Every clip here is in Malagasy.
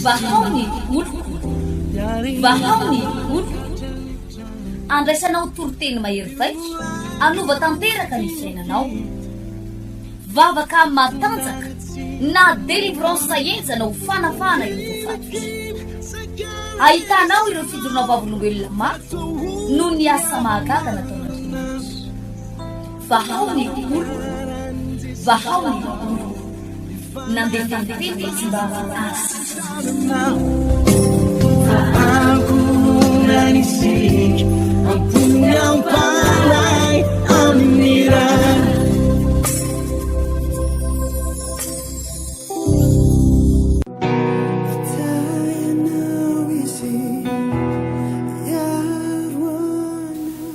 Vahao ny oloko, vahao ny oloko. Andraisanao toriteny mahery vaika hanova tanteraka ny fiainanao. Vavaka matanjaka na délivrance henjana ho fanafahana ireo voafatotra. Ahitanao ireo fijoroana vavolombelona mafy noho ny asa mahagaga nataon'Andriamanitra. Vahao ny oloko, vahao ny oloko. Nandefa ny teny izy mba hahasitrana.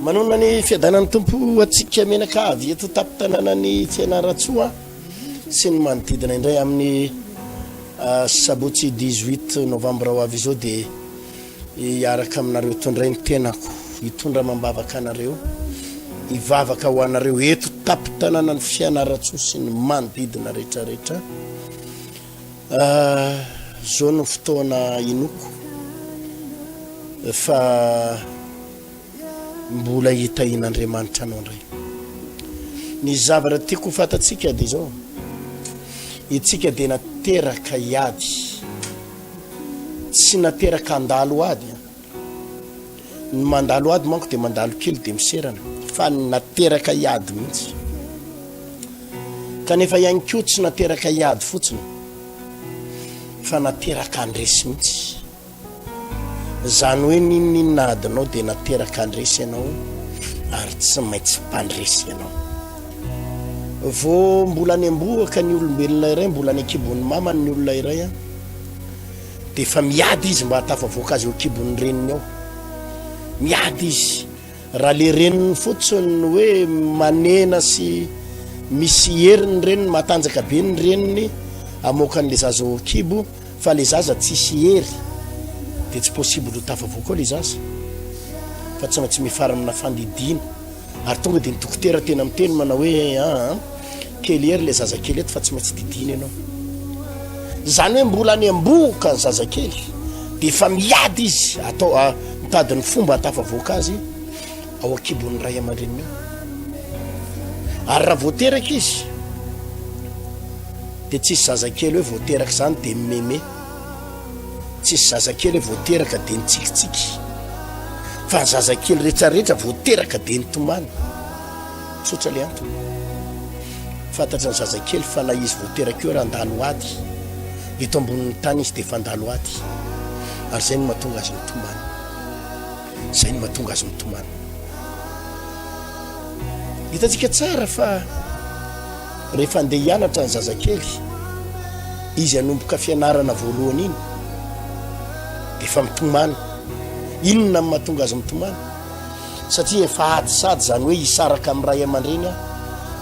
Manonona ny fiadanan'ny Tompo antsika menaka avy eto tampon-tanànan'i Fianarantsoa sy ny manodidina indray amin'ny ah, sabotsy 18 novambra ho avy izao dia hiaraka aminareo eto indray ny tenako hitondra amam-bavaka anareo hivavaka ho anareo eto tampon-tanànan'i Fianarantsoa sy ny manodidina rehetrarehetra. Zao no fotoana inoako fa mbola hitahian'Andriamanitra anao indray. Ny zavatra tiako ho fantatsika dia izao, itsika dia nateraka hiady, tsy nateraka handalo ady. Ny mandalo ady manko dia mandalo kely dia miserana fa ny nateraka hiady mihitsy. Kanefa ihany koa tsy nateraka hiady fotsiny fa nateraka handresy mihitsy. Izany hoe n'inon'inona adinao dia nateraka handresy ianao ary tsy maintsy mpandresy ianao. Vao mbola any am-bohoka ny olombelona iray, mbola any an-kibon'ny mamany ny olona iray an, dia efa miady izy mba hatafavoaka azy eo an-kibon'ny reniny ao. Miady izy. Raha le reniny fotsiny no hoe manena sy misy hery ny reniny, matanjaka be ny reniny hamoaka an'le zaza ao an-kibo, fa le zaza tsisy hery dia tsy possible ho tafavoaka ao le zaza fa tsy maintsy mifara amina fandidiana. Ary tonga dia ny dokotera tena miteny manao hoe aa kely hery le zazakely eto fa tsy maintsy didiana ianao. Izany hoe mbola any am-bohoka ny zazakely dia efa miady izy atao mitady ny fomba hatafavoaka azy ao an-kibon'ny ray aman-dreniny ao. Ary raha vao teraka izy dia tsisy zazakely hoe vao teraka izany dia mimeme. Tsisy zazakely vao teraka dia nitsikitsiky fa ny zazakely retraretra vao teraka dia nitomany. Tsotra le antony. Fantatry ny zazakely fa na izy vao teraka eo ary handalo ady eto ambonin'ny tany izy dia efa handalo ady ary zay no mahatonga azy mitomany. Zay no mahatonga azy mitomany. Hitantsika tsara fa rehefa andeha hianatra ny zazakely, izy hanomboka fianarana voalohany iny, dia efa mitomany. Inona no mahatonga azy mitomany? Satria efa ady sady izany hoe hisaraka amin'ny ray aman-dreny aho,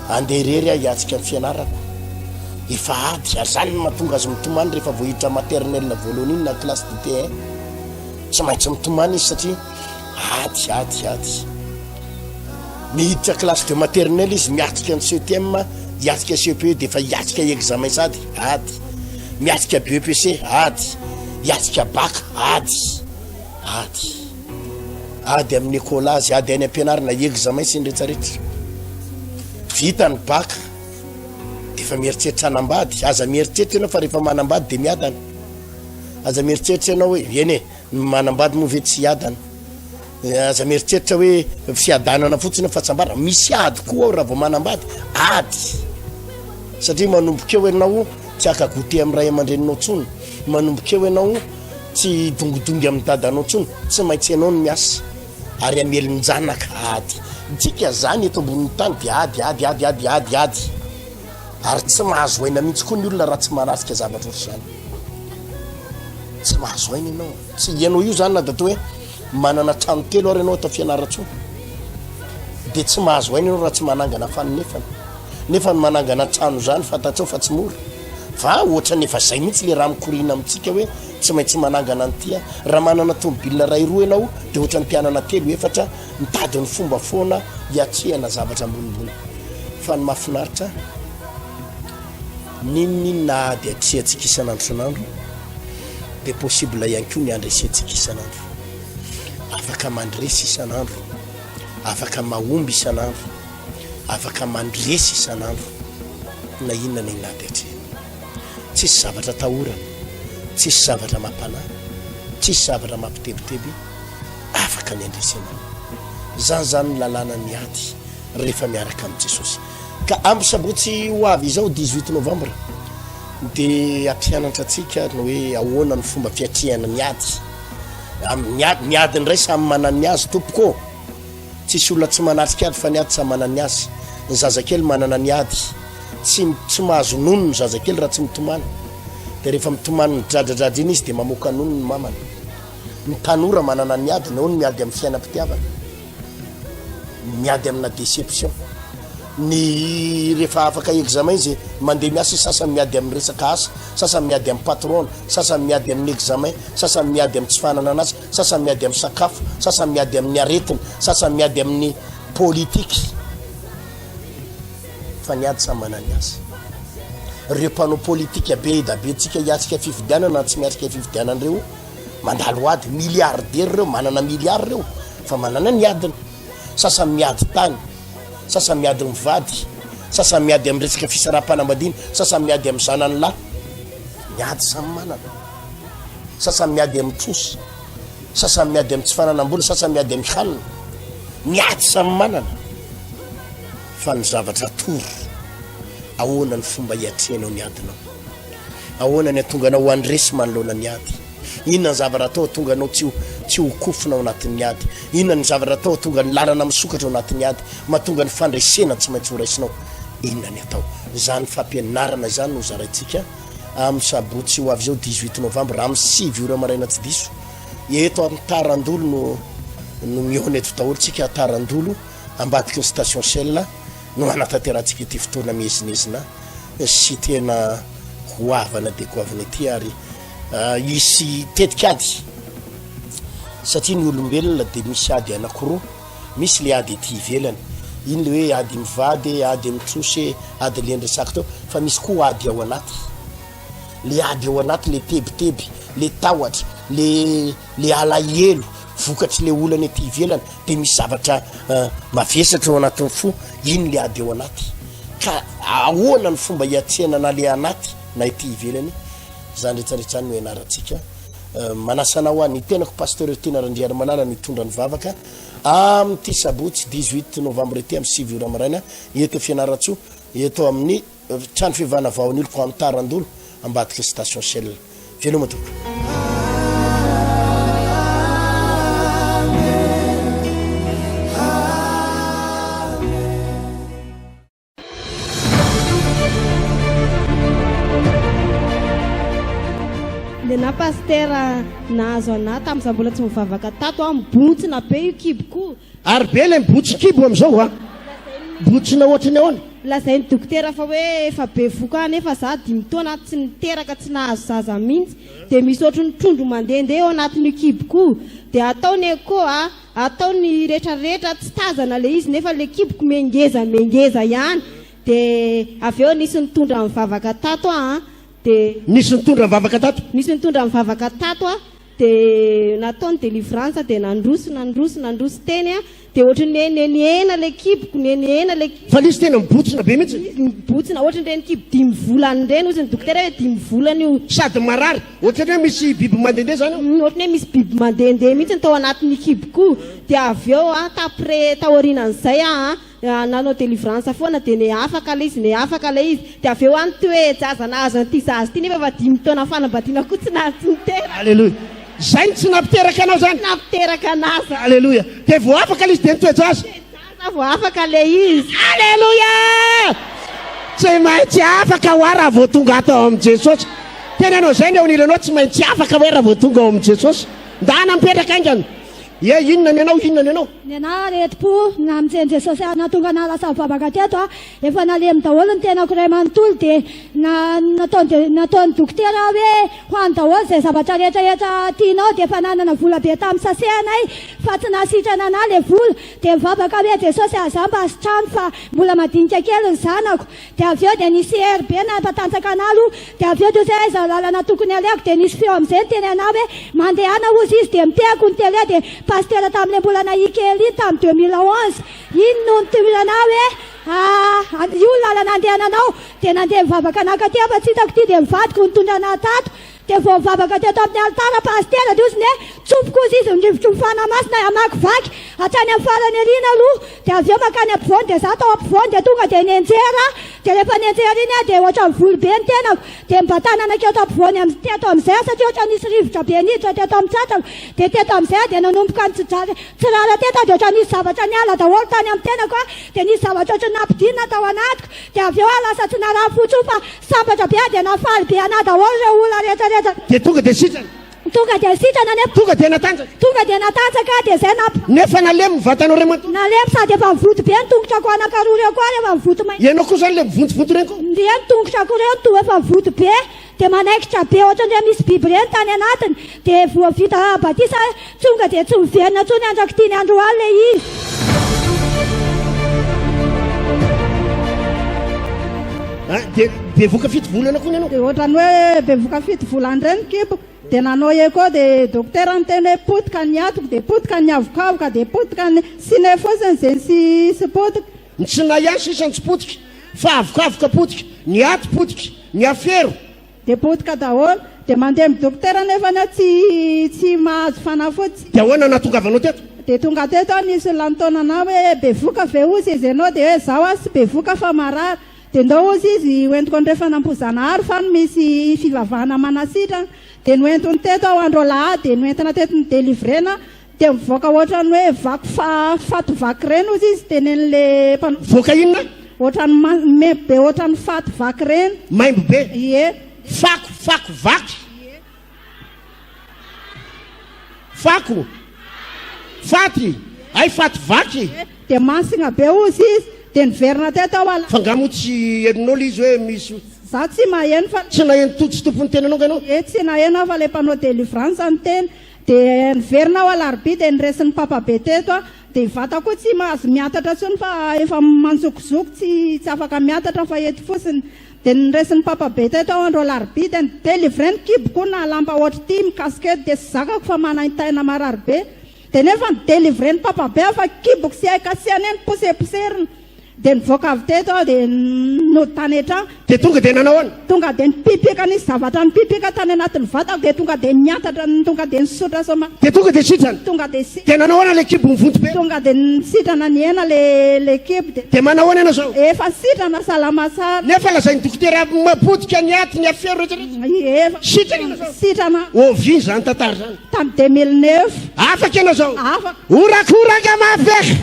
andeha irery aho hiatrika ny fianarako. Efa ady, ary izany no mahatonga azy mitomany rehefa vao hiditra maternelle voalohany iny na classe de T1. Tsy maintsy mitomany izy satria ady, ady, ady. Miditra classe de maternelle izy, miatrika ny CTM, hiatrika CPE dia efa hiatrika examen sady, ady. Miatrika BEPC, ady. Hiatrika bac, ady. Ady. Ady amin'ny écolage, ady any am-pianarana, examen sy ny retraretra. Vita ny bac, dia efa mieritreritra hanambady. Aza mieritreritra ianao fa rehefa manambady dia miadana. Aza mieritreritra ianao hoe, eny e, ny manambady moa ve tsy hiadana? Aza mieritreritra hoe fiadanana fotsiny fa tsy ambara. Misy ady koa ao raha vao manambady. Ady. Satria manomboka eo ianao tsy haka goûter amin'ny ray aman-dreninao intsony. Manomboka eo ianao tsy hidongidongy amin'ny dadanao intsony. Tsy maintsy ianao no miasa. Ary hamelon-janaka. Ady. Isika zany eto ambonin'ny tany dia ady, ady, ady, ady, ady, ady. Ary tsy mahazo aina mihitsy koa ny olona raha tsy manatrika zavatra ohatr'izany. Tsy mahazo aina ianao. Tsy ianao io zany na dia atao hoe manana trano telo ary ianao ato Fianarantsoa dia tsy mahazo aina ianao raha tsy manangana faninefana. Nefa ny manangana trano zany fantatrao fa tsy mora. Fa ohatran'ny efa zay mihitsy le raha mikoriana amintsika hoe tsy maintsy manangana an'ity aho. Raha manana tomobile iray roa ianao dia ohatran'ny te hanana telo efatra mitady ny fomba foana hiatrehana zavatra ambonimbony. Fa ny mahafinaritra. N'inon'inona ady atrehantsika isan'andro isan'andro dia possible ihany koa ny handresentsika isan'andro. Afaka mandresy isan'andro, afaka mahomby isan'andro, afaka mandresy isan'andro na inona na inona ady atrehina. Tsisy zavatra atahorana, tsisy zavatra mampanahy, tsisy zavatra mampitebiteby afaka ny handresy anao. Izany izany ny lalàna ny ady rehefa miaraka amin'i Jesosy. Ka amin'ny sabotsy ho avy izao, 18 novambra, dia hampianatra antsika ny hoe ahoana ny fomba fiatrehana ny ady. Amin'ny ady, ny ady indray samy manana ny azy tompoko ô. Tsisy olona tsy manatrika ady fa ny ady samy manana ny azy. Ny zazakely manana ny ady. Tsy tsy mahazo nono ny zazakely raha tsy mitomany. Dia rehefa mitomany midradradradra iny izy dia mamoaka nono ny mamany. Ny tanora manana ny adiny, ao ny miady amin'ny fiainam-pitiavana. Miady amina déception. Ny rehefa afaka examen izy mandeha miasa, sasany miady amin'ny resaka asa, sasany miady amin'ny patron, sasany miady amin'ny examen, sasany miady amin'ny tsy fananana asa, sasany miady amin'ny sakafo, sasany miady amin'ny aretina, sasany miady amin'ny politique. Fa ny ady samy manana ny azy. Ireo mpanao politika be da be tsika hiatrika fifidianana na tsy miatrika fifidianana ireo, mandalo ady, milliardaire ireo, manana milliard ireo, fa manana ny adiny. Sasany miady tany, sasany miady mivady, sasany miady amin'ny resaka fisaraham-panambadiana, sasany miady amin'ny zanany lahy. Ny ady samy manana. Sasany miady amin'ny trosa, sasany miady amin'ny tsy fananam-bola, sasany miady amin'ny hanina. Ny ady samy manana. Fa ny zavatra atoro, ahoana ny fomba hiatrehanao ny adinao? Ahoana ny hahatonga anao handresy manoloana ny ady? Inona ny zavatra atao hahatonga anao tsy ho tsy ho kofona ao anatin'ny ady? Inona ny zavatra atao hahatonga ny lalana misokatra ao anatin'ny ady? Mahatonga ny fandresena tsy maintsy horaisinao? Inona ny atao? Izany fampianarana izany no zaraintsika amin'ny sabotsy ho avy izao 18 novambra amin'ny 9 ora maraina tsy diso. Eto Antarandolo no no mihaona eto daholo tsika Antarandolo. Ambadiky ny station Shell no hanatanterahantsika ity fotoana miezinezina sy tena goavana dia goavana ity ary hisy tetik'ady satria ny olombelona dia misy ady anankiroa, misy le ady ety ivelany, iny le hoe ady mivady e, ady mitrosa e, ady le niresako teo, fa misy koa ady ao anaty, le ady ao anaty, le tebiteby, le tahotra, le le alahelo vokatry le olana ety ivelany de misy zavatra mavesatra ao anatin'ny fo, iny le ady ao anaty, ka ahoana ny fomba hiatrehana na le anaty na ety ivelany, zany rehetra rehetra zany no ianarantsika, manasa anao aho, ny tenako Pasteur Tiana Randriarimanana no hitondra ny vavaka amin'ity sabotsy 18 novembre ity amin'ny 9 ora maraina eto Fianarantsoa, eto amin'ny trano fivavahana Vahoniloko Antarandolo ambadiky ny station Shell. Veloma tompoko. Nenah Pasitera nahazo anah tamin'izaho mbola tsy mivavaka tato aho mibontsina be io kiboko. Ary be ilay mibotsi-kibo amin'izao a! Botsina ohatry ny ahoana? Lazain'ny dokotera fa hoe efa bevoka aho nefa za dimy taona tsy niteraka tsy nahazo zaza mihitsy dia misy ohatry ny trondro mandehandeha ao anatin'io kiboko io dia atao ny echo a, atao ny retraretra tsy tazana le izy nefa le kiboko mengeza mengeza ihany dia avy eo nisy nitondra nivavaka tato aho an dia. Nisy nitondra nivavaka tato? Nisy nitondra nivavaka tato aho Dia natao ny délivrance dia nandroso nandroso nandroso teny aho dia ohatry ny hoe nenihena ilay kiboko nenihena ilay Fa ilay izy tena mibotsina be mihitsy. Mibotsina ohatry ny ireny kibo dimy volana ireny hozy ny dokotera hoe dimy volana io. Sady marary. Ohatry ny hoe misy biby mandehandeha izany ao. Ohatry ny hoe misy biby mandehandeha mihitsy tao anatin'ny kiboko io. Dia avy eo aho taprès taorianan'izay aho an, Nanao délivrance foana dia ne afaka ilay izy ne afaka ilay izy dia avy eo any toe-jaza nahazo an'ity zaza ity nefa efa dimy taona fanambadiana koa tsy naha tsy niteraka. Aleloia. Zay no tsy nampiteraka anao zany? Tsy nampiteraka anah zany. Aleloia. Dia vao afaka ilay izy dia nitoe-jaza? Nitoe-jaza vao afaka ilay izy. Aleloia! Tsy maintsy afaka hoa raha vao tonga ato ao amin'i Jesosy. Teneno an'izay ny eo anilanao, tsy maintsy afaka hoe raha vao tonga ao amin'i Jesosy. Ndana mipetraka haingana. Ie, inona ny anao, inona ny anao? Ny anah aretim-po namonjen'i Jesosy ahy nahatonga anah lasa nivavaka teto a, efa nalemy daholo ny tenako iray manontolo dia na nataony nataon'ny dokotera aho hoe hoano daholo izay zavatra rehetra rehetra tianao dia efa nanana vola be tamin'ny sase anay fa tsy nahasitrana anah le vola dia nivavaka aho hoe Jesosy a za mba sitrano fa mbola madinika kely ny zanako Dia avy eo dia nisy hery be nampatanjaka anah aloha, dia avy eo dia ozy hoe aiza lalana tokony alehako, dia nisy feo amin'izay niteny anah hoe mandehana ozy izy, dia mitehako ny télé, dia pasitera tamin'ilay mbola nahia kely iny tamin'ny 2011 iny no nitory anah hoe ah io ny lalana andehananao, dia nandeha nivavaka nankaty aho fa tsy hitako ity, dia ny vadiko nitondra anah tato, Dia vao nivavaka teto amin'ny alitara Pasitera dia ozy ny hoe tsofiko ozy izy ny rivotry ny Fanahy Masina hamakivaky hatrany amin'ny farany aoriana aloha dia avy eo mankany ampovoany dia za tao ampovoany dia tonga dia nianjera dia rehefa nianjera iny aho dia ohatran'ny voly be ny tenako dia nibatanana keto ampovoany amin'ny teto amin'izay aho satria ohatran'ny nisy rivotra be niditra teto amin'ny tratrako dia teto amin'izay aho dia nanomboka nitsijara tsirara teto aho dia ohatran'ny nisy zavatra niala daholo tany amin'ny tenako aho dia nisy zavatra ohatran'ny nampidinina tao anatiko dia avy eo aho lasa tsy narary fo intsony fa Sambatra be aho dia nahafaly be anah daholo ireo olona rehetra rehetra. Dia tonga dia sitrana. Tonga dia sitrana nefa. Tonga dia natanjaka. Tonga dia natanjaka aho dia izay namp. Nefa nalemy ny vatanao iray manontolo. Nalemy sady efa nivonto be ny tongotrako anankaroa ireo koa ary efa nivonto mainty. Ianao koa izany ilay mivontovonto ireny koa? Ireny tongotrako ireo toa efa nivonto be dia manaikitra be ohatran'ireny misy biby ireny tany anatiny dia vao vita batisa tonga dia tsy miverina intsony andrak'ity ny andro alina ilay izy. Ah, dia bevoka fito volana koa ianao? Dia ohatran'ny hoe bevoka fito volana indray ny kiboko. Dia nanao echo dia dokotera niteny hoe potika ny atiko, dia potika ny avokavoka, dia potika ny sine fotsiny izay sy sy potika. Ny tsinay ihany sisa no tsy potika fa avokavoka potika, ny aty potika, ny afero. Dia potika daholo. Dia mandeha amin'ny dokotera nefa aho tsy tsy mahazo fanafody. Dia ahoana nahatongavanao teto? Dia tonga teto aho nisy olona nitaona anah hoe bevoka ve ozy izy ianao dia hoe izaho aho tsy bevoka fa marary. Dia ndao ozy izy hoentiko andrefana Ampohizanahary fa any misy fivavahana manasitrana. Dia noentiny teto aho andro alahady dia noentina teto nodelivrena Dia mivoaka ohatran'ny hoe vaky fa faty vaky ireny ozy izy tenenin'le mpanao. Mivoaka inona? Ohatran'ny ma maimbo be ohatran'ny faty vaky ireny. Maimbo be? Ie. Fako, fako vaky? Ie. Fako? Faty? Hay faty vaky? Ie. Dia masigna be ozy izy. Dia niverina teto aho ala. Fa nga moa tsy henonao le izy hoe misy. Za tsy maheno fa. Tsy naheno to tsy tompon'ny tenanao nga ianao? Ie, tsy naheno aho fa le mpanao délivrance niteny. Dia niverina aho alarobia dia niresin'ny papa be teto aho. Dia vata koa tsy mahazo miatatra intsony fa efa manjokozoko tsy tsy afaka miatatra fa eto fotsiny. Dia niresin'ny papa be teto aho andro alarobia dia ni-delivrer ny kiboko nahalampa ohatr'ity mikasika eto dia tsy zakako fa manaintaina marary be. Dia nefa ni-delivrer ny papa be aho fa kiboko sy hay kasihana eny poseposerina. Dia nivoaka avy teto aho dia nody tany an-trano. Dia tonga dia nanao ahoana? Tonga dia nipipika, nisy zavatra nipipika tany anatin'ny vatako dia tonga dia niantatra, tonga dia nisotra soma. Dia tonga dia sitrana? Tonga dia sitrana. Dia nanao ahoana ilay kibo nivonto be? Tonga dia nisitrana, nihena ilay ilay kibo dia. Dia manao ahoana ianao izao? Efa sitrana, salama tsara. Nefa lazain'ny dokotera potika ny aty, ny afero rehetra rehetra. Ie, efa. Sitrana ianao izao? Sitrana. Oviana izany tantara izany? Tamin'ny 2009. Afaka ianao izao? Afaka. Horakoraka mafy eh!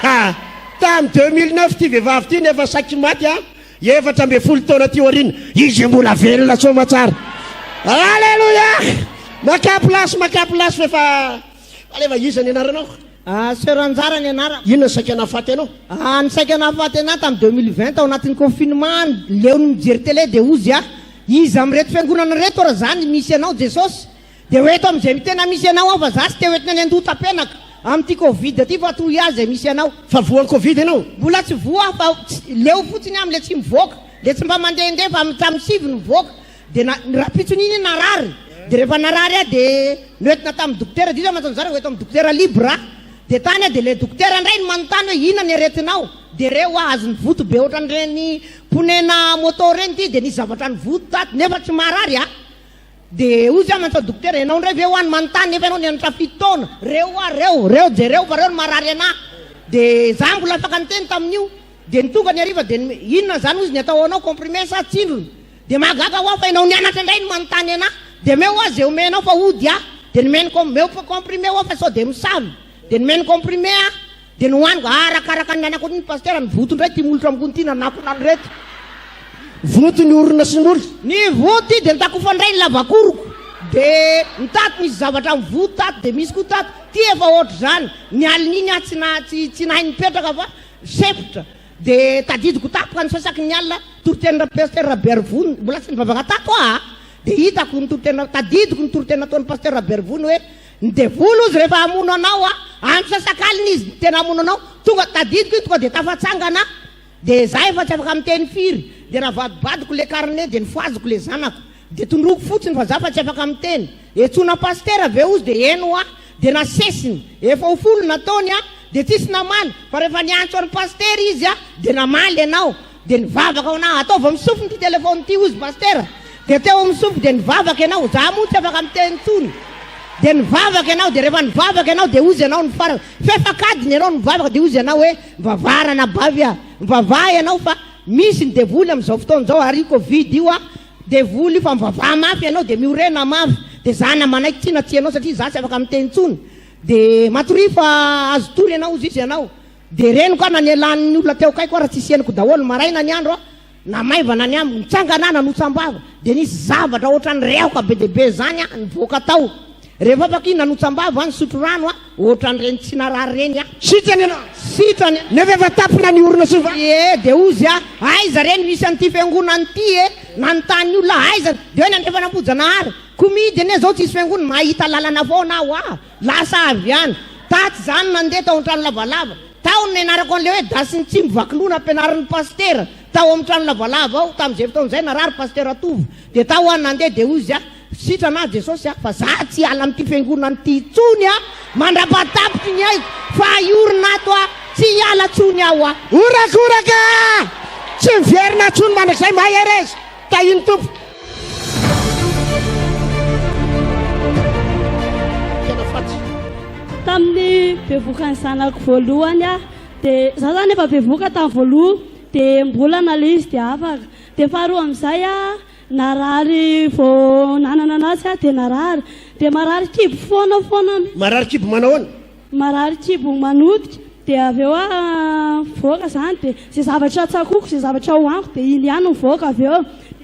Ha! Tamin'ny 2009 ity vehivavy ity nefa saiky maty a! 14 taona aty aoriana, izy mbola velona soamatsara. Alléluia! Makà place, makà place fa efa alefa iza ny anaranao? Ah, Sœur Anjara ny anarako. Inona ny saika nahafaty anao? Ah, ny saika nahafaty anah tamin'ny 2020 tao anatin'ny confinement, leon'ny mijery télé dia hozy aho, iza amin'ireto fiangonana ireto ary zany misy anao Jesosy? Dia ho eto amin'izay tena misy anao aho fa za tsy te ho entina any Andohatapenaka amin'ity covid ity fa toy ahy izay misy anao. Fa voan'ny covid ianao? Mbola tsy voa aho fa leo fotsiny aho amin'ilay tsy mivoaka, ilay tsy mba mandehandeha fa hatramin'ny sivy no mivoaka. Dia na, ny rahampitson'iny aho narary, dia rehefa narary aho dia noentina tamin'ny dokotera, dia izy mantsy nizara ho eto amin'ny dokotera libre aho. Dia tany aho dia ilay dokotera indray no manontany hoe inona ny aretinao? Dia reo aho azo nivoto be ohatran'ireny ponena moto ireny ity dia nisy zavatra nivoto tato nefa tsy marary aho. Dia hoy za mantsy dokotera, ianao indray ve hoa no manontany nefa ianao nianatra fito taona? Reo hoa reo, reo jereo fa reo no marary anah. Dia za mbola afaka niteny tamin'io. Dia ny tonga ny hariva dia inona izany hozy ny atao anao, comprimé sa tsindrona? Dia mahagaga hoa fa ianao nianatra indray no manontany anah. Dia omeo hoa ze omenao fa hody aho. Dia nomeny com, omeo comprimé hoa fa sao dia misavy. Dia nomeny comprimé aho. Dia nohaniko, arakaraka ny nanako ny pasitera, nivoto indray ity molotra ambony ity nanakona an'ireto. Vonto ny orona sy ny molotra. Nivoto ity dia nitakofany indray ny lavakoroko. De ny tato misy zavatra mivoa tato de misy koa tato, ty efa ohatr'izany, ny alin'iny aho tsy na tsy tsy nahay nipetraka fa sempotra, de tadidiko tampoka ny sasaky ny alina toriteny Pasteur Rabearivony, mbola tsy nivavaka tato aho a, de hitako ny toriteny tadidiko ny toriteny nataon'i Pasteur Rabearivony hoe ny devoly hozy rehefa hamono anao a, amin'ny sasakalina izy tena hamono anao, tonga tadidiko iny tonga de tafatsangana aho. De za efa tsy afaka miteny firy de navadibadiko le carnet de nifohaziko le zanako de tondroiko fotsiny fa za fa tsy afaka miteny, etsoina pasitera ve ozy de eny hoa de nasesiny efa ho folo nataony a de tsisy namaly fa rehefa niantso an'i pasitera izy a de namaly ianao de nivavaka ho anah ataovy amin'ny sofiny ty telephone ty ozy pasitera de teo amin'ny sofiko de nivavaka ianao za moa tsy afaka miteny tsony de nivavaka ianao de rehefa nivavaka ianao de ozy ianao ny farany fefak'adiny ianao nivavaka de ozy ianao hoe Mivavaha ranabavy a! Mivavaha ianao fa misy ny devoly amin'izao fotoana izao ary io covid io a devoly io fa mivavaha mafy ianao dia miorena mafy dia za na manaiky tsy na tsia anao satria za tsy afaka miteny intsony dia matoria fa azo tory ianao hozy izy ianao dia reniko aho na nialan'ny olona teo akaiko ara tsisy henoko daholo maraina ny andro a Namaivana ny amiko, nitsangana aho nanotsam-bava, dia nisy zavatra ohatran'ny rehoka be dia be izany nivoaka tao. Rehefa afaka iny nanotsam-bava aho, nisotro rano aho, ohatran'ireny tsy narary ireny aho. Sitrana ianao? Sitrana. Nefa efa tapina ny orona sy ny vava? Ie, dia hozy aho, aiza re no misy an'ity fiangonana ity e? Nanontany olona aho, aiza? Dia hoe nandrefa an'Ambohijanahary. Komidy anie izao tsisy fiangonana, mahita lalana foana aho ah! Lasa avy any. Tatsy izany nandeha tao an-trano lavalava. Tao no nianarako an'ilay hoe dasin'ny tsimo vaky loha nampianarin'ny pasitera tao amin'ny trano lavalava ao. Tamin'izay fotoana izay narary pasitera Tovo. Dia tao aho nandeha dia hoy izy aho, sitrana aho Jesosy a, fa za tsy hiala amin'ity fiangonana ity intsony aho mandra-pahatapitry ny aiko fa hiorina ato aho, tsy hiala intsony aho aho. Horakoraka! Tsy miverina intsony mandrakizay mahereza! Tahin'ny Tompo. Tena faty. Tamin'ny bevokan'ny zanako voalohany aho dia za zany efa bevoka tamin'ny voaloha dia mbolana ilay izy dia afaka. Dia faharoa amin'izay aho narary vao nanana anazy aho dia narary. Dia marary kibo foana foana mihitsy. Marary kibo manao ahoana? Marary kibo manotika dia avy eo aho mivoaka izany dia izay zavatra tsakoako, izay zavatra hohaniko dia iny ihany no mivoaka avy eo.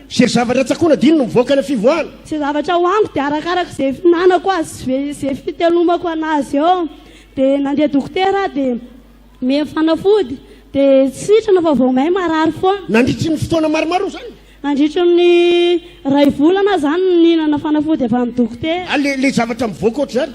Izay zavatra tsakoana dia iny no mivoaka any amin'ny fivoahana. Izay zavatra hohaniko dia arakaraka izay fihinanako azy sy izay fitelomako anazy eo. Dia nandeha dokotera aho dia omeny fanafody dia tsy sitrana fa vao may marary foana. Nandritry ny fotoana maromaro izany? Nandritry ny iray volana aho izany no nihinana fanafody avy amin'ny dokotera. Ary ilay zavatra mivoaka ohatr'izany?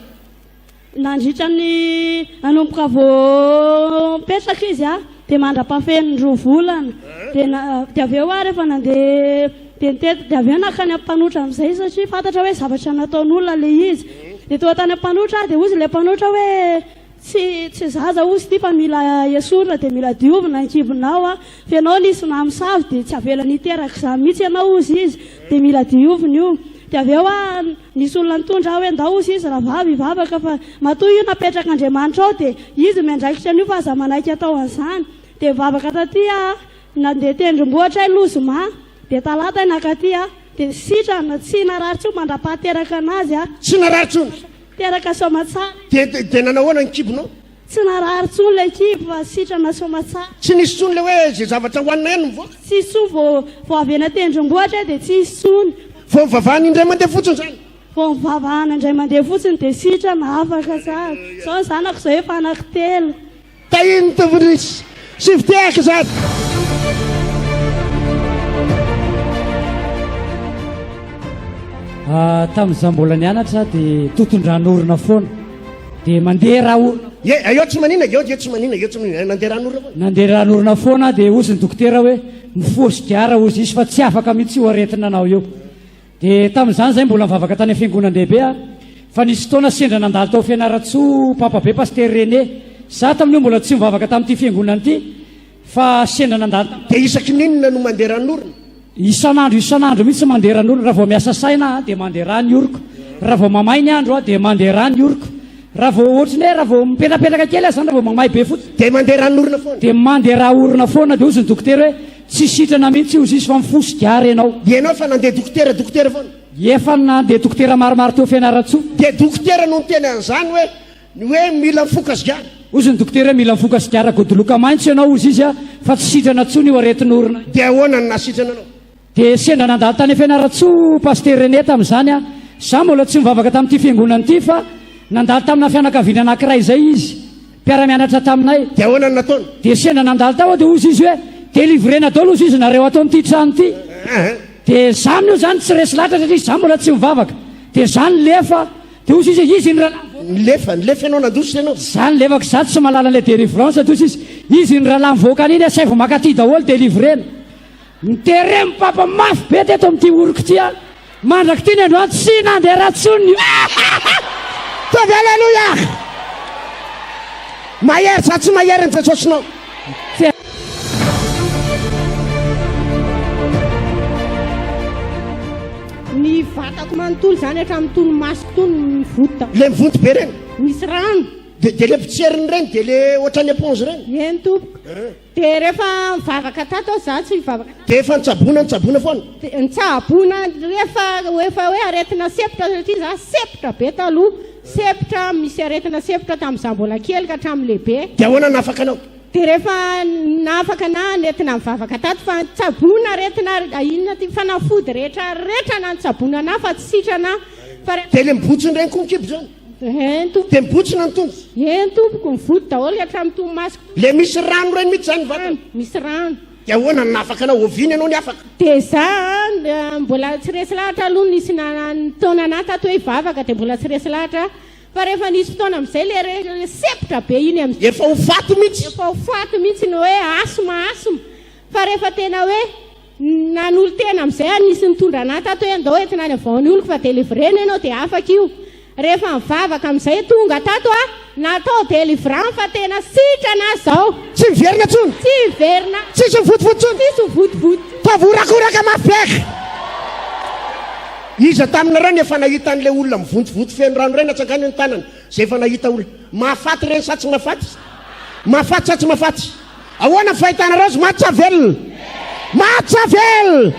Nandritra ny nanomboka vao nipetraka izy dia mandra-pahafeno ny 2 volana. Dia na, dia avy eo aho rehefa nandeha dia nitety, dia avy eo nankany amin'ny mpanotra amin'izay satria fantatra hoe zavatra nataon'olona ilay izy. Dia tonga tany amin'ny mpanotra aho dia hozy ilay mpanotra hoe tsy, tsy zaza hozy ity fa mila esorina dia mila diovina ny kibonao a. Fa ianao nisy namosavy dia tsy avelany hiteraka izany mihitsy ianao hozy izy, dia mila diovina io. Dia avy eo aho Nisy olona nitondra ahy hoe ndao hozy izy rahavavy hivavaka fa matoa io napetrak'Andriamanitra ao dia izy miandraikitra an'io fa aza manaiky atao an'izany. Dia nivavaka taty aho, nandeha tendrombohitra aho Lozoma, dia talata aho nankaty aho, dia sitrana, tsy narary intsony mandra-pahateraka an'azy aho. Tsy narary intsony? Teraka soamatsara. Dia dia nanao ahoana ny kibonao? Tsy narary intsony ilay kibo fa sitrana soamatsara. Tsy nisy intsony ilay hoe izay zavatra hohanina ihany no mivoaka? Tsisy intsony, vao vao avy eny an-tendrombohitra aho dia tsisy intsony. Vao nivavahana indray mandeha fotsiny izany? Vao nivavahana indray mandeha fotsiny dia sitrana, afaka tsara. Izao ny zanako izao efa anankitelo. Tahin'ny Tompo nisy sy fitehaka izany. Tamin'izaho mbola nianatra dia toton-dran'orona foana. Dia mandeha ra orona. Ye, eo tsy manina, eo dia tsy manina, eo tsy manina. Nandeha ran'orona foana. Nandeha ran'orona foana dia hozy ny dokotera hoe mifoha sigara hozy izy fa tsy afaka mihitsy io aretina anao io. Dia tamin'izany izay mbola nivavaka tany amin'ny fiangonan-dehibe aho fa nisy fotoana sendra nandalo tao Fianarantsoa Papa be Pasitera René. Za tamin'io mbola tsy nivavaka tamin'ity fiangonana ity. Fa sendra nandalo tam. Dia isaky ny inona no mandeha ran'orona? Isan'andro isan'andro mihitsy mandeha ran'orona. Raha vao miasa saina aho dia mandeha rà ny oroko. Raha vao mamay ny andro aho dia mandeha rà ny oroko. Raha vao ohatry ny hoe raha vao mipetrapetraka kely aho izany raha vao mamay be fotsiny. Dia mandeha ran'orona foana? Dia mandeha rà orona foana. Dia hozy ny dokotera hoe tsy sitrana mihitsy hozy izy fa mifoha sigara ianao. Ianao efa nandeha dokotera dokotera foana? Efa nandeha dokotera maromaro teo Fianarantsoa. Dia dokotera no niteny an'izany hoe Ny hoe mila mifoka sigara. Hozy ny dokotera hoe mila mifoka sigara godoloka maitso ianao hozy izy a, fa tsy sitrana intsony io aretin'orona io. Dia ahoana no nahasitrana anao? Dia sendra nandalo tany Fianarantsoa Pasitera René tamin'izany a, Za mbola tsy nivavaka tamin'ity fiangonana ity fa nandalo tamina fianakaviana anankiray izay izy, mpiara-mianatra taminay. Dia ahoana no nataony? Dia sendra nandalo tao aho dia hozy izy hoe, délivrena daholo hozy izy nareo ato amin'ity trano ity. Dia za amin'io zany tsy resy lahatra satria za mbola tsy mivavaka. Dia za nilefa, dia hozy izy hoe, izy iny rahalahy mivoaka. Nilefa, nilefa ianao, nandositra ianao? Za nilefako, za tsy mahalala an'ilay délivrance, dia hozy izy, izy iny rahalahy mivoaka any iny asaivo mankaty daholo délivrena. Niterem papa mafy be teto amin'ity oroko ity aho. Mandrak'ity ny androany tsy nandeha ratsy intsony ny Tovy Aleloia! Mahery sa tsy mahery ny Jesosinao? Ny vatako manontolo izany hatramin'ny torimasoko tony mivonto. Le mivonto be reny? Misy rano. De de le potseriny reny de le ohatran'ny éponge reny? Eny tompoko. Dia rehefa mivavaka tato aho za tsy mivavaka tato. Dia efa nitsaboana nitsaboana foana? Dia nitsaboana rehefa efa hoe aretina sempotra satria za sempotra be taloha, sempotra misy aretina sempotra tamin'izaho mbola kely ka hatramin'ny lehibe. Dia ahoana no nahafaka anao? Dia rehefa nahafaka anah nentina nivavaka tato fa nitsaboana aretina inona ty fanafody rehetra rehetra na nitsaboana anah fa tsy sitrana aho fa rehefa. Dia le mibontsina ireny koa ny kibo zany? Eny tompoko. Dia mibontsina ny tongotra? Eny tompoko, mivoto daholo hatramin'ny torimasoko. Le misy rano reny mihitsy zany ny vatana? Misy rano. Dia ahoana no nahafaka anao? Oviana ianao niafaka? Dia za an, mbola tsy resy lahatra aloha nisy nitaona anah tato hoe hivavaka dia mbola tsy resy lahatra aho. Fa rehefa nisy fotoana amin'izay le sempotra be iny amin'izay. Efa ho faty mihitsy. Efa ho faty mihitsy ny hoe asthme asthme. Fa rehefa tena hoe Nanolo-tena amin'izay aho, nisy nitondra anah tato hoe andao entina any avaon'ny oloko fa delivrena ianao dia afaka io. Rehefa nivavaka amin'izay tonga tato aho, natao delivrance fa tena sitrana aho izao. Tsy miverina intsony. Tsy miverina. Tsisy mivotivoty intsony. Tsisy mivotivoty. Fa vorakoraka mafy be. Iza taminareo no efa nahita an'ilay olona mivontovonto feno rano ireny atsangano ny tanana izay efa nahita olona mahafaty ireny sa tsy mahafaty? Mahafaty sa tsy mahafaty? Ahoana ny fahitanareo azy? Maty sa velona? Maty sa velona?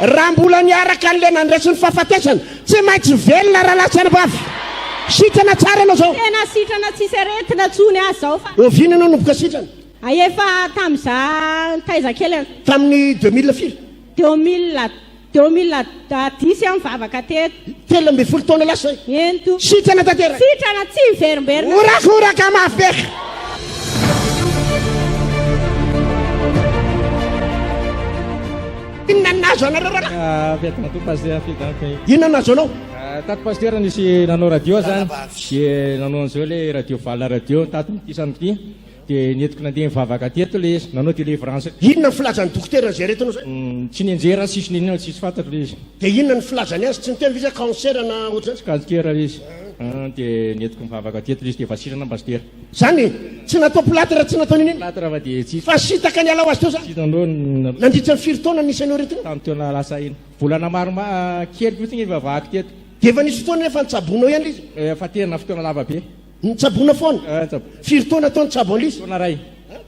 Raha mbola niaraka an'ilay nandresy ny fahafatesana, tsy maintsy velona rahalahy sy anabavy. Sitrana tsara ianao izao. Tena sitrana tsisy aretina tsony aho zao fa. Oviana ianao nomboka sitrana? Hay efa tamin'iza nitaiza kely an. Tamin'ny 2000 firy? 2000 2010 aho nivavaka teto. 13 taona lasa izay. Eny tompoko. Sitrana tanteraka. Sitrana tsy miverimberina. Horakoraka mafy be. Inona no nahazo anareo rahalahy? Ah, fiadana toa pasteur, fiadana toa. Inona no nahazo anao? Ah, tato pasteur nisy nanao radio zany. Dia nanao an'izao le radio valina radio tato amin'ity trano ity. Dia nentiko nandeha nivavaka teto ilay izy, nanao délivrance. Inona ny filazan'ny dokotera an'izay aretinao izay? Tsy nianjera, tsisy n'inona, tsisy fantatro ilay izy. Dia inona ny filazany azy? Tsy niteny ve izy hoe cancer na ohatr'izany? Tsy cancer ilay izy. Dia nentiko nivavaka teto ilay izy dia efa sitrana pasitera. Izany e? Tsy natao plâtre, tsy natao n'inona? Plâtre fa dia tsisy. Fa sitaka niala ho azy teo izany? Tsy nanao. Nandritra ny firy taona nisy an'io aretina io? Tamin'ny taona lasa iny. Volana maromaro, kely fotsiny nivavahako teto. Dia efa nisy fotoana efa nitsaboanao ihany ilay izy? Efa tena fotoana lava be. Nitsaboana foana? Ah, nitsaboana. Firy taona teo nitsabo an'ilay izy? Taona iray.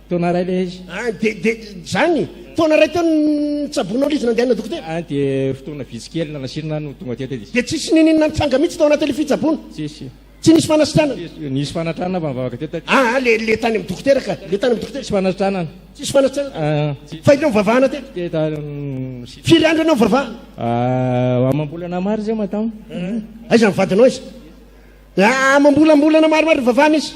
Taona iray ilay izy. Ah, dia, dia, izany, taona iray teo nitsaboanao ilay izy nandehanana dokotera? Ah, dia fotoana vitsy kely nanasirina no tonga teto izy. Dia tsisy niniana nitranga mihitsy tao anatin'ilay fitsaboana? Tsisy. Tsy nisy fanasitranana? Tsisy. Nisy fanatranana fa nivavaka teto taty. Ah, le, le tany amin'ny dokotera ka, le tany amin'ny dokotera. Tsisy fanasitranana. Tsisy fanasitranana? Ah, tsisy. Fa ianao nivavahana teto? Teto, ah, mm, Firy andro ianao nivavahana? Ah, amam-bolana maro izay madama. Aiza ny vadinao aiza? Ah, amam-bolambolana maromaro nivavahana izy.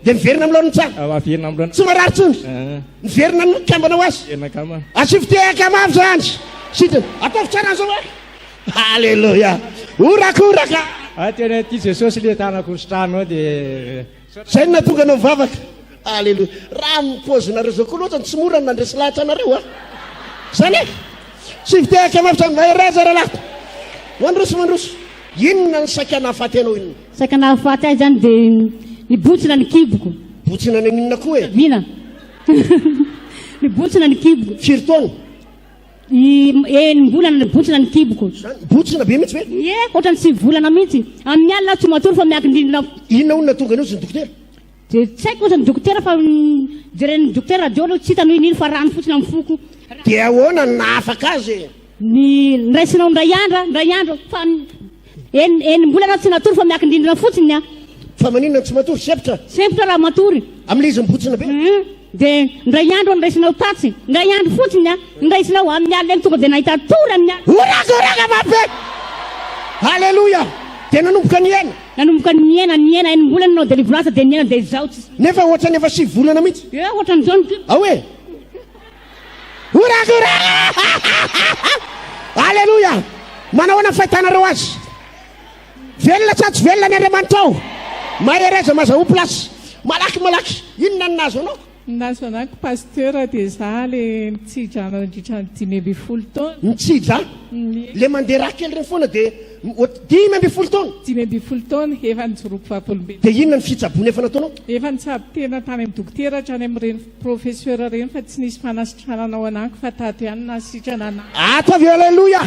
Dia miverina amin'ny laoniny tsara. Ah, averina amin'ny laoniny. Tsy marary intsony. Ah. Miverina ny mikambana ho azy. Miverina kambana. Asio fitehaka mafy izany. Sitrana. Ataovy tsara an'izao hoe. Alléluia. Horakoraka. Ah, tena tia Jesosy le tanako sitrano dia. Zay no nahatonga anao mivavaka. Alléluia. Raha ny paozinareo zao koa loatra no tsy mora ny nandresy lahatra anareo a. Zany e. Tsy fitehaka mafy zany. Mahereza rahalahy. Mandroso mandroso. Inona ny saika nahafaty anao inona? Saika nahafaty ahy zany dia nibontsina ny kiboko. Bontsina ny inona koa e? Vina. Nibontsina ny kiboko. Firy taona? Enim-bolana nibontsina ny kiboko. Zany, bontsina be mihitsy ve? Ie, ohatran'ny sivy volana mihitsy. Amin'ny alina aho tsy matory fa miankin-drindrina. Inona hono nahatonga an'io hozy ny dokotera? Dia tsy haiko hozy ny dokotera fa jeren'ny dokotera radio aloha tsy hitany hoe inona fa rano fotsiny amin'ny foko. Dia ahoana no nahafaka azy e? Ny niraisinao indray andro, indray andro fa enim-bolana aho tsy natory fa miankin-drindrina fotsiny aho. Fa maninona no tsy matory? Sempotra? Sempotra raha matory. Amin'ilay izy mibontsina be? Hum. Dia indray andro aho niraisinao tatsy, indray andro fotsiny aho niraisinao amin'ny alina iny tonga dia nahita tory amin'ny alina. Horakoraka mafy be! Aleloia! Dia nanomboka nihena. Nanomboka nihena, nihena, enim-bolana nanao délivrance dia nihena dia izao tsy. Nefa ohatran'ny efa 9 volana mihitsy. Ie, ohatran'izao ny kibo. Ao e! Horaky hora! Aleloia! Manao ahoana ny fahitanareo azy? Velona sa tsy velona ny Andriamanitrao? Mahereza mazahoa place. Malaky malaky. Inona no nahazo anao? Ny nahazo anako Pasteur dia za le nitsidra nandritra ny 15 taona. Nitsidra? Le mandeha ra kely ireny foana dia 15 taona? 15 taona, efa nijoroako vavolombelona. Dia inona ny fitsaboana efa nataonao? Efa nitsabo tena tany amin'ny dokotera hatrany amin'ireny professeur ireny fa tsy nisy fanasitranana ao anako fa tato ihany no nahasitrana anah. Ataovy Aleloia!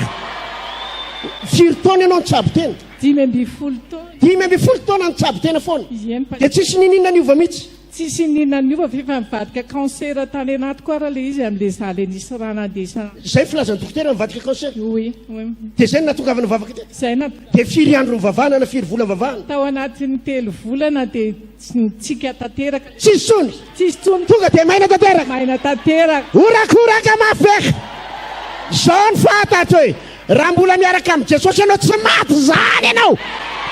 Firy taona ianao nitsabo tena? 15 taona. 15 taona nitsabo tena foana? Eny Pasteur. Dia tsisy niniana niova mihitsy? Tsisy iniana niova fa efa nivadika cancer tany anatiko ara le izy amle za le nisy ra nandeha. Zay filazan'ny dokotera nivadika cancer? Oui oui. Dia zay no nahatongavana nivavaka teto? Zay na. Dia firy andro nivavahana na firy vola nivavahana? Tao anatin'ny telo volana dia nitsika tanteraka. Tsisy intsony? Tsisy intsony. Tonga dia maina tanteraka? Maina tanteraka. Horakoraka mafy be! Zao ny fantatro e! Raha mbola miaraka amin'i Jesosy ianao tsy maty izany ianao!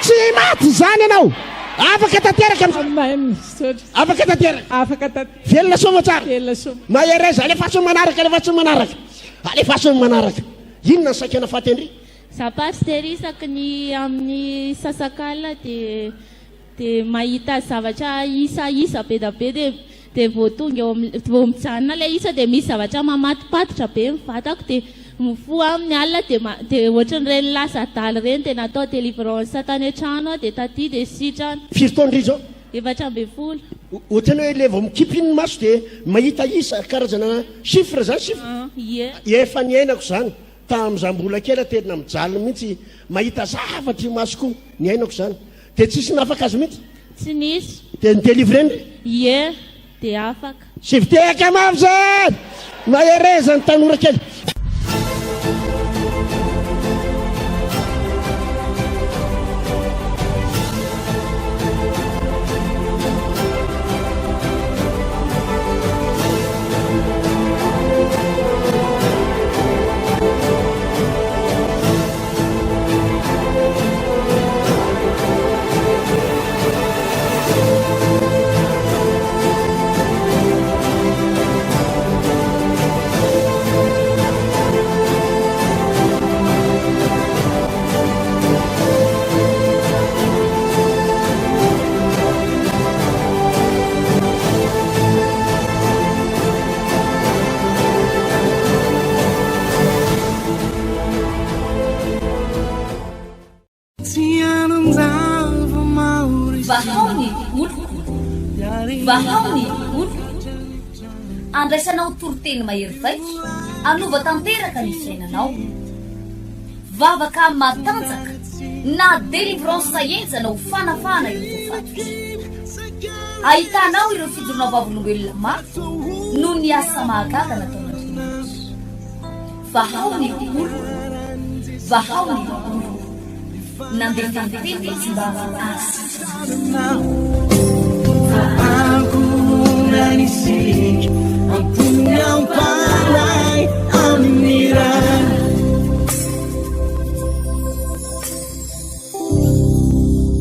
Tsy maty izany ianao! Afaka tanteraka amin'ny. Amen. Misaotra. Afaka tanteraka. Afaka tanteraka. Velona soa aman-tsara. Velona soa. Mahereza, alefaso ny manaraka, alefaso ny manaraka. Alefaso ny manaraka. Inona ny saika nafaty an-dry? Za pasitera isaky ny amin'ny sasak'alina dia Dia mahita zavatra isa isa be da be dia dia vao tonga eo amin'ny vao mijanona ilay isa dia misy zavatra mamatipatitra be ny vatako dia mifoha amin'ny alina dia ma dia ohatran'ireny lasa adala ireny dia natao délivrance tany an-trano aho dia taty dia sitrana. Firy taona ry izao? 14. Ohatran'ny hoe ilay vao mikipy iny ny maso dia mahita isa, karazana chiffre izany chiffre? Ie. Efa niainako izany tamin'izaho mbola kely aho tena mijaly mihitsy mahita zavatra io masoko io, niainako izany. Dia tsisy nafaka azy mihitsy? Tsy nisy. Dia ni-délivrer-ny re? Ie, dia afaka. Sivy tehaka mafy zany! Mahereza ny tanora kely. Vahao ny oloko, vahao ny oloko. Andraisanao toriteny mahery vaika, hanova tanteraka ny fiainanao. Vavaka matanjaka na délivrance henjana ho fanafahana ireo voafatotra. Ahitanao ireo fijoroana vavolombelona maro noho ny asa mahagaga nataon'Andriamanitra. Vahao ny oloko, vahao ny oloko. Nandefa ny teny izy mba hahasitrana.